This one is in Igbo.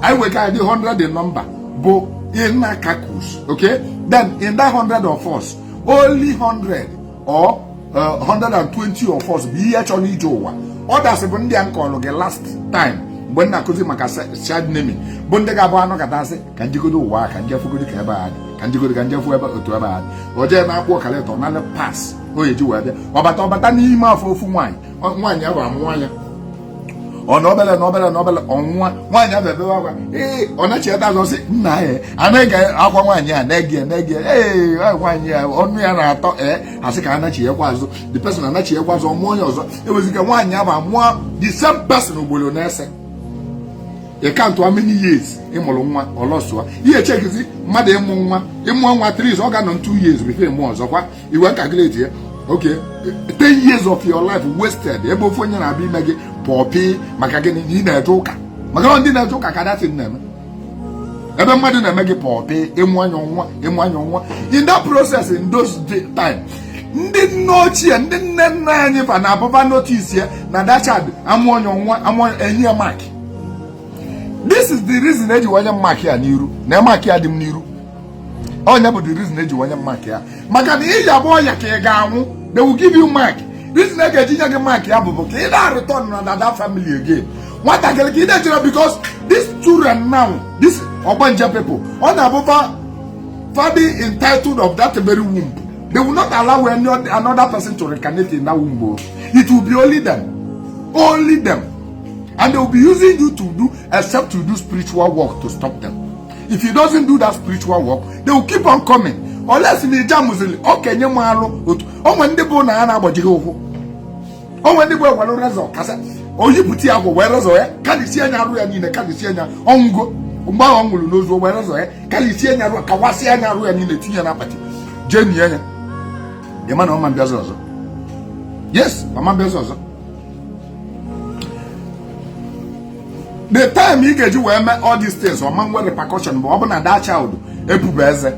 Anyị nwere ka dị 100 in number bụ inner caucus, okay? Then in that 100 of us, only 100 or 120 of us bụ ihe chọrọ ije ụwa. Others bụ ndị a nkọlụ gị last time mgbe m na-akụzi maka child naming, bụ ndị ga-abụ anọkọtasị ka njegodo ụwa, ka njefugodi ka ebe a dị, ka njegodo ka njefu ebe otu ebe a dị. O jee na-akpụ ọkalịta ọ pass o eji wee bịa, ọbata n'ime afọ ofu nwaanyị, nwaanyị ahụ amụọ ya, ọ na obele na obele na obele ọnwụnwa, nwaanyị ahụ ebebe akwa. Ee, ọ na-echeta azọ sị nna ya anaghị akwa nwaanyị a na-ege na-ege. Ee, nwaanyị ya ọnụ ya na-atọ. Ee, asị ka anachighekwa azụ, the person anachighekwa azụ, ọmụọ onye ọzọ. Ewezika nwaanyị ahụ amụọ the same person ugboro na-ese. Ị count how many years ị mụrụ nwa ọlọsụa ihe chekizi mmadụ ịmụ nwa, ịmụọ nwa 3, ọ ga-anọ 2 years before ịmụọ ọzọkwa. Iwe calculate ya, okay, 10 years of your life wasted ebe ofu onye na-abịa ime gị pọpị. Maka gịnị? Na ị na-eje ụka, maka na ndị na-eje ụka ka datin na-eme ebe mmadụ na-eme gị pọpị, ịmụ anya nwa, ịmụ anya nwa. In that process, in those time, ndị nne ochie, ndị nne nna anyị fa na abụba notice ya na that child amụ onye nwa, amụ enyi ya mark. This is the reason eji wenye mark ya n'iru na mark ya dị m n'iru. Onye bụ the reason eji wenye mark ya? Maka na ị ya bụ ọya ka ị ga-anwụ, they will give you mark. Reason e ga-eji nye gị mark ya bụ ka ị na return na that family again, nwatakịrị ka ị na-echere, because these children now, this ogbanje people, ọ na-abụba fadi entitled of that very womb. They will not allow any another person to reincarnate in that womb. It will be only them, only them, and they will be using you to do, except to do spiritual work to stop them. If you doesn't do that spiritual work, they will keep on coming unless na ije amụzili okenye m alụ otu onwe. Ndị bụ na ha na-agbajighị ụkwụ, onwe ndị bụ ewere razor kasa oyipụta ya agwụ, wee razor ya kalisi anya arụ ya niile, kalisi anya ọnwụgo. Mgbe ahụ ọ nwụrụ n'ozu, wee razor ya kalisi anya arụ, kawasị anya arụ ya niile, tinye na akpati, jee nie ya. Ịma na ọma mbịazi ọzọ? Yes, ọma mbịazi ọzọ. The time ị ga-eji wee mee all these things, ọma nwe repercussion bụ ọ bụ na that child epube eze.